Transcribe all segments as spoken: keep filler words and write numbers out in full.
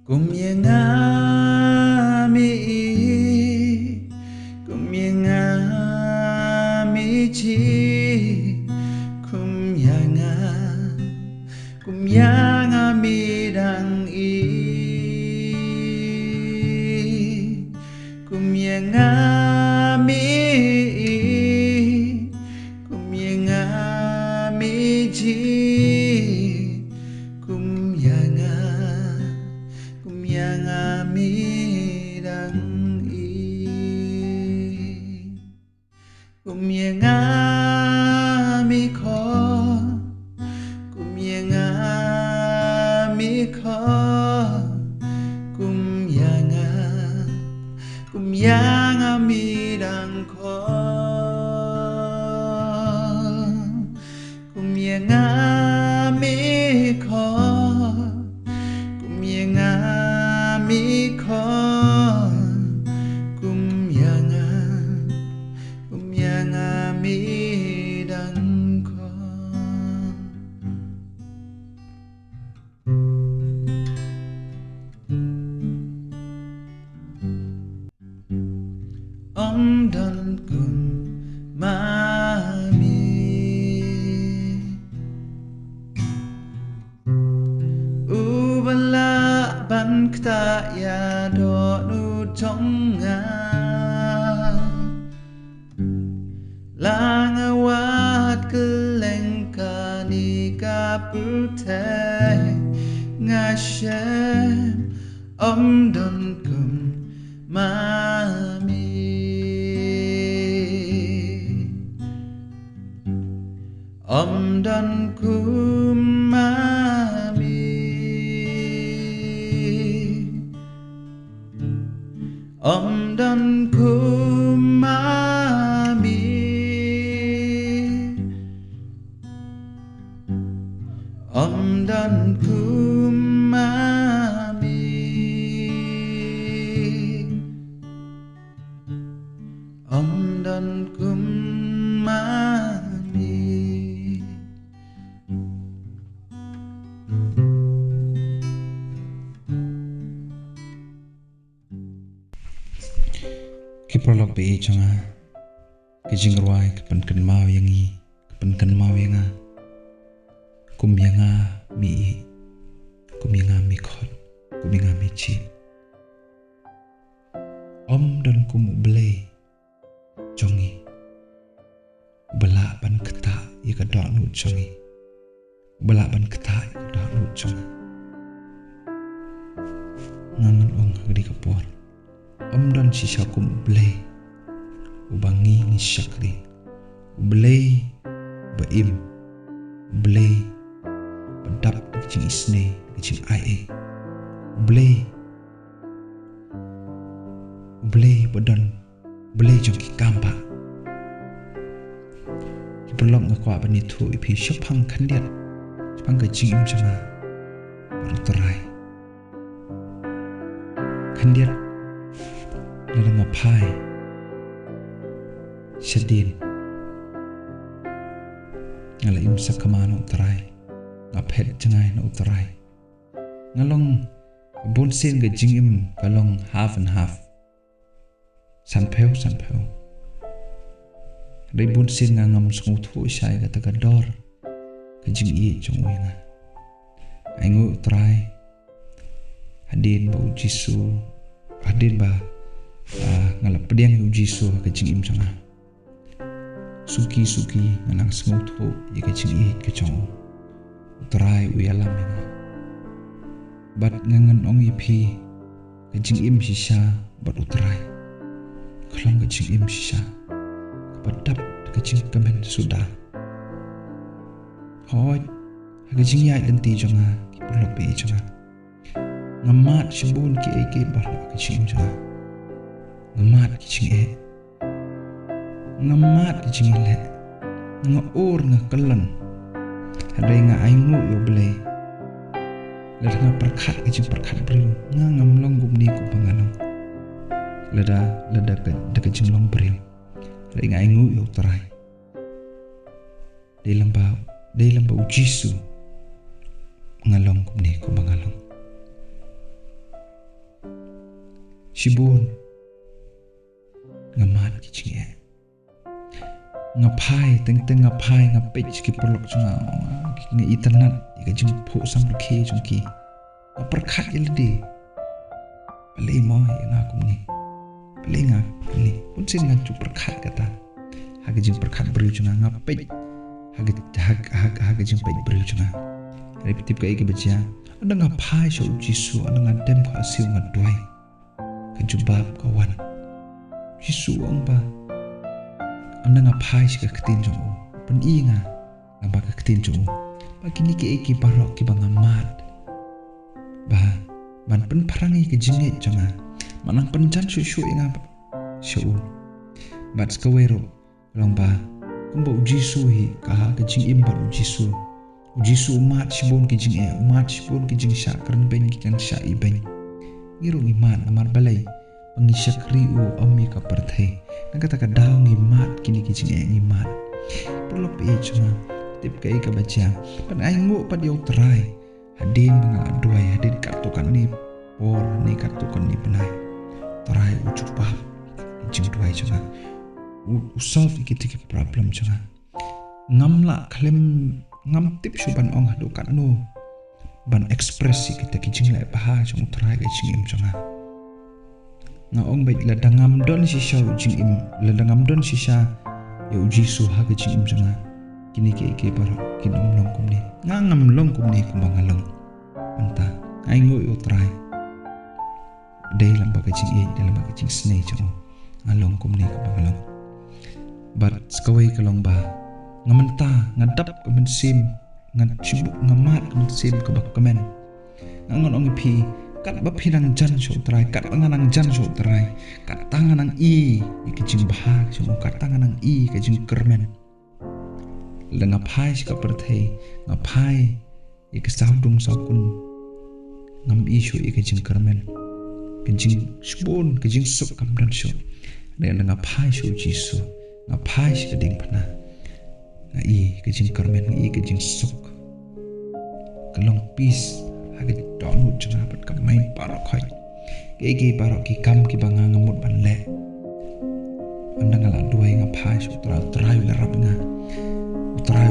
Kum ïa nga mi i, kum ïa nga mi ji, kum ïa nga, kum ïa nga mi dang i. Kum ïa nga mi i, kum ïa nga mi ji, kum ïa nga, kum ïa nga mi dang i. Kum ïa nga mi khot, kum ïa nga mi khot, kum ïa nga, kum ïa nga mi dang khot. Kum ïa nga mi khot, kum ïa nga mi khot, kum ïa nga, kum ïa nga mi dang khot. Ym don kum ma mi, uba lah ban ktah ïa dohnud jong nga. La nga wad kylleng kane ka pyrthei, nga shem ym don kum ma mi. Ym don kum ma mi. Ym don kum ma mi. Ym don kum ma mi. Ym don kum ma mi. Ki paralok ba ïeit jong nga, ka jingrwai ka pynkynmaw ïa ngi, ka pynkynmaw ïa nga. Kum ïa nga mi i, kum ïa nga mi khot, kum ïa nga mi ji. Ym don kum U Blei jong ngi, uba lah ban ktah ïa ka dohnud jong ngi, uba lah ban ktah ïa ka dohnud jong ngi. Nga ngan ong ha kane ka por, ym don shisha kum U Blei uba ngi ngi shakri. U Blei ba im, U Blei ba dap da ka jingisynei, da ka jingai ei. U Blei, U Blei ba don, U Blei jong ki kam ba. Ki paralok, nga kwah ban ïathuh ïa phi shaphang khyndiat, shaphang ka jingim jong nga bad U Trai. Khyndiat lada nga phai shadien, nga la im sakma na U Trai, nga phet jngai na U Trai. Nga long, bunsien ka jingim ka long half and half. Sanphew sanphew. Hynrei bunsien nga ngam sngewthuh shai kata ka dor ka jingïeit jong u ïa nga. Ainguh U Trai, hadien ba U Jisu, hadien ba, ah, nga la pdiang ïa U Jisu ha ka jingim jong nga, suki suki nga nang sngewthuh ïa ka jingïeit ka jong u. U Trai u ïalam ïa nga. Bad nga ngan ong ïa phi, ka jingim shisha bad U Trai ka long ka jingim shisha kaba dap da ka jingkmen suda. Hooid, ha ka jingïaid lynti jong nga, ki paralok ba ïeit jong nga, nga mad shibun kiei kiei baroh ha ka jingim jong nga. Nga mad ki jingeh, nga mad ki jingïaleh, nga ur, nga kyllon. Hynrei nga ainguh ïa U Blei. Lada nga pyrkhat ka jingpyrkhat briew, nga ngam long kumne kumba nga long. Lada, lada ka, da ka jinglong briew. Hynrei nga ainguh ïa U Trai. Dei lyngba, dei lyngba U Jisu nga long kumne kumba nga long. Shibun nga mad ki jingeh. Nga phai, teng teng nga phai, nga peit sha ki paralok jong nga, nga itynnad ïa ka jingphuh samrkhie jong ki. Nga pyrkhat ïa lade, balei mo ïa nga kumne? Balei nga kumne? Bunsien nga ju pyrkhat kata ha ka jingpyrkhat briew jong nga, nga peit ha ka, ha, ha, ha ka jingpeit briew jong nga. Hynrei phi tip kaei kaba jia? Ynda nga phai sha U Jisu, ynda nga dem ha ka siew nga duwai, ka jubab ka wan. Jisu u ong ba ynda nga phai sha ka ktien jong u, pyni nga lyngba ka ktien jong u ba kine kiei kiei baroh kiba nga mad, ba ban pynpyrshang ïa ka jingngeit jong nga, ban nang pynjan shuh shuh ïa nga sha u. Bad sa kawei ruh ka long ba kumba U Jisu hi, ka ha ka jingim bad U Jisu. U Jisu u mad shibun ki jingeh, u mad shibun ki jingshah kren beiñ, ki jingshah ibeiñ. Ngi ruh ngi mad, namar balei? Ba ngi shakri u ym ïa ka pyrthei. Na kata ka daw ngi mad kine ki jingeh, ngi mad. Paralok ba ïeit jong nga, tip kaei kaba jia? Ban ainguh pat ïa U Trai. Hadien ba nga la duwai, hadien katto katne por, hadien katto katne bnai, U Trai u jubab ki jingduwai jong nga. U, u solve ïa kita ki problem jong nga. Ngam lah khlem, ngam tip shuh ban ong haduh katno ban express ïa kita ki jingleh bha jong U Trai ha ka jingim jong nga. Nga ong beit, lada ngam don shisha u jingim, lada ngam don shisha ïa U Jisu ha ka jingim jong nga, kine kiei kiei baroh kin ym long kumne. Nga ngam long kumne kumba nga long mynta. Nga ainguh ïa U Trai. Dei lyngba ka jingïeit, dei lyngba ka jingisnei jong u nga long kumne kumba nga long. Bad sa kawei ka long ba nga mynta nga dap ka mynsiem, nga shibun, nga mad ka mynsiem kaba kmen. Nga ngan ong ïa phi, katba phi nang jan sha U Trai, katba nga nang jan sha U Trai, kata nga nang ïohi ïa ka jingbha jong u, kata nga nang ïohi ïa ka jingkyrmen. Lada nga phai sha ka pyrthei, nga phai ïa ka sawdong sawkun, ngam ïohi shuh ïa ka jingkyrmen. Ka jingshibun, ka jingsuk kam don shuh. Hynrei lada nga phai sha U Jisu, nga phai sha ka diengphna, nga ïohi ka jingkyrmen, nga ïohi ka jingsuk. Ka long peace ha ka dohnud jong nga bad ka mind baroh khoit. Kiei kiei baroh ki kam kiba nga ngam mut ban leh, ynda nga la duwai, nga phai sha U Trai, U Trai u ïarap ïa nga. U Trai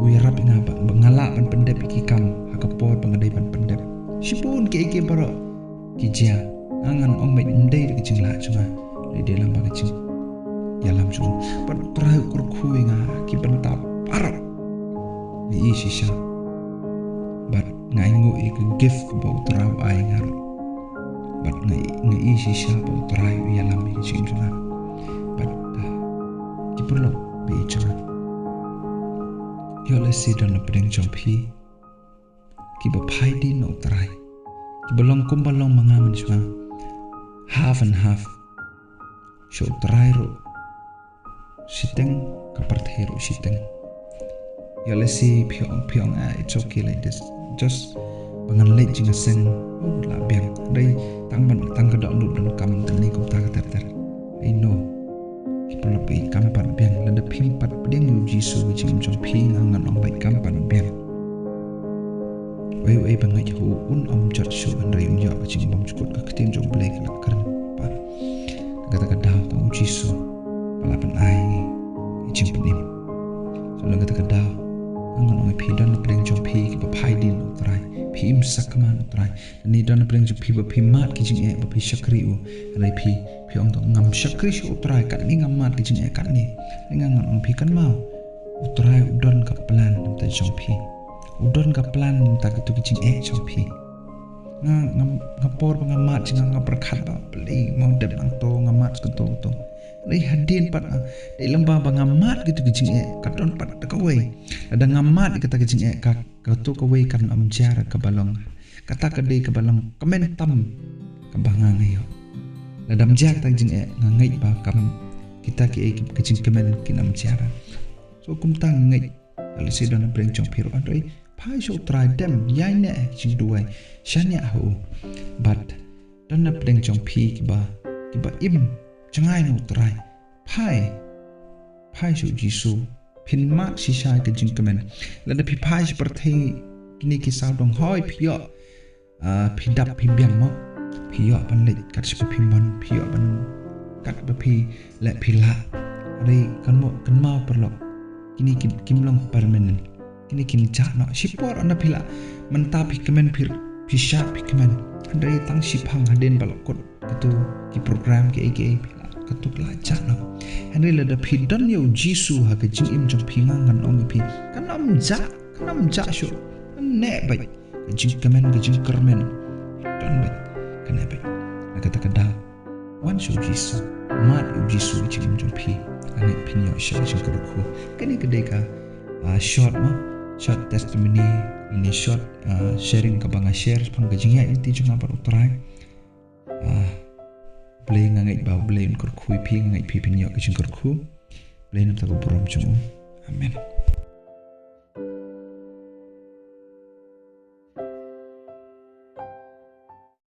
u ïarap ïa nga ba, ba nga lah ban pyndep ïa ki kam ha ka por ba nga dei ban pyndep. Shibun kiei kiei baroh ki jia. Nga ngan ong beit, ym dei da ka jinglah jong nga, dei, dei lyngba ka jingïalam jong u. Bad U Trai u kyrkhu ïa nga ha ki bynta baroh. Nga ïohi shisha. Bad nga ainguh ïa ka gift kaba U Trai u ai ïa nga ruh. Bad nga, nga ïohi shisha ba U Trai u ïalam ïa ka jingim jong nga. Bad, ah, ki paralok ba ïeit jong nga, ïoh lehse don na pdeng jong phi kiba phai dien na U Trai, kiba long kumba long ma nga mynshuwa, half and half. Sha U Trai ruh shiteng, ka pyrthei ruh shiteng. Ïoh lehse phi ong, phi ong, "Ah, it's okay like this. Just ba ngan leit jingïaseng, oh, lah biang. Dei tang ban, tang ka dohnud donkam, tang ne kumta ka ter ter." I know. Ki paralok ba ïeit, kam pat biang. Lada phim pat pdiang ïa U Jisu ha ka jingim jong phi, nga ngan ong beit kam pat biang. Uei uei ba ngeit ha u un ym jot shuh, hynrei un ïoh ka jingbymjukut, ka ktien jong U Blei ka la kren ba na kata ka daw tang U Jisu ba la pynai ka jingpynim. So na kata ka daw nga ngan ong ïa phi, don na pdeng jong phi kiba phai dien na U Trai, phi im sakma na U Trai. Lane don na pdeng jong phi ba phi mad ki jingeh, ba phi shakri u, hynrei phi, phi ong to, ngam shakri sha U Trai, katne ngam mad ki jingeh katne. Nga ngan ong phi, kynmaw, U Trai u don ka plan na bynta jong phi. U don ka plan na bynta kito ki jingeh jong phi. Nga, nga, nga por ba nga mad jong nga, nga pyrkhat ba balei mo dep nangto, nga mad kito kito. Hynrei hadien pat, ah, dei lyngba ba nga mad kito ki jingeh, ka don pat kawei. Lada ngam mad kata ka jingeh, ka, kato kawei kan ym jia kaba long. Kata ka dei kaba long kmen tam kaba nga nga ïoh. Lada ym jia kata ka jingeh, nga ngeit ba kam, kita kiei ki, ka jingkmen kin ym jia. So kumta nga ngeit, lehse don na pdeng jong phi ruh, hynrei phai sha U Trai, dem ïaineh ha ka jingduwai, shaniah ha u. Bad don na pdeng jong phi kiba, kiba im jngai na U Trai, phai, phai sha U Jisu. Phin mad shisha ka jingkmen. Lada phi phai sha pyrthei kine ki sawdong, hooid phi ïoh, ah, phi dap phi biang mo. Phi ïoh ban leit kat shaba phi mon, phi ïoh ban kat ba phi leh phi lah. Hynrei kynmaw, kynmaw paralok, kine ki, kim long permanent. Kine kin jah noh. Shipor ynda phi lah, mynta phi kmen, phi, phi shah, phi kmen. Hynrei tang shiphang hadien ba la kut katu ki program kiei kiei, phi lah, katu ka la jah noh. Hynrei lada phi don ïa u Jisu ha ka jingim jong phi, nga ngan ong ïa phi, kan ym jah, kan ym jah shuh. Kan neh beit ka jingkmen, ka jingkyrmen. Don beit, kan neh beit. Na kata ka daw, wan sha u Jisu, mad ïa u Jisu ha ka jingim jong phi. Nga ngeit phin ïoh sha ka jingkyrkhu. Kane ka dei ka, ah, short, mo, short testimony, lane short, ah, sharing kaba nga share shaphang ka jingïaid lynti jong nga bad U Trai. Ah, Blei, nga ngeit ba U Blei un kyrkhu ïa phi, nga ngeit phi phin ïoh ka jingkyrkhu. Blei un ïoh ka burom jong u. Amen.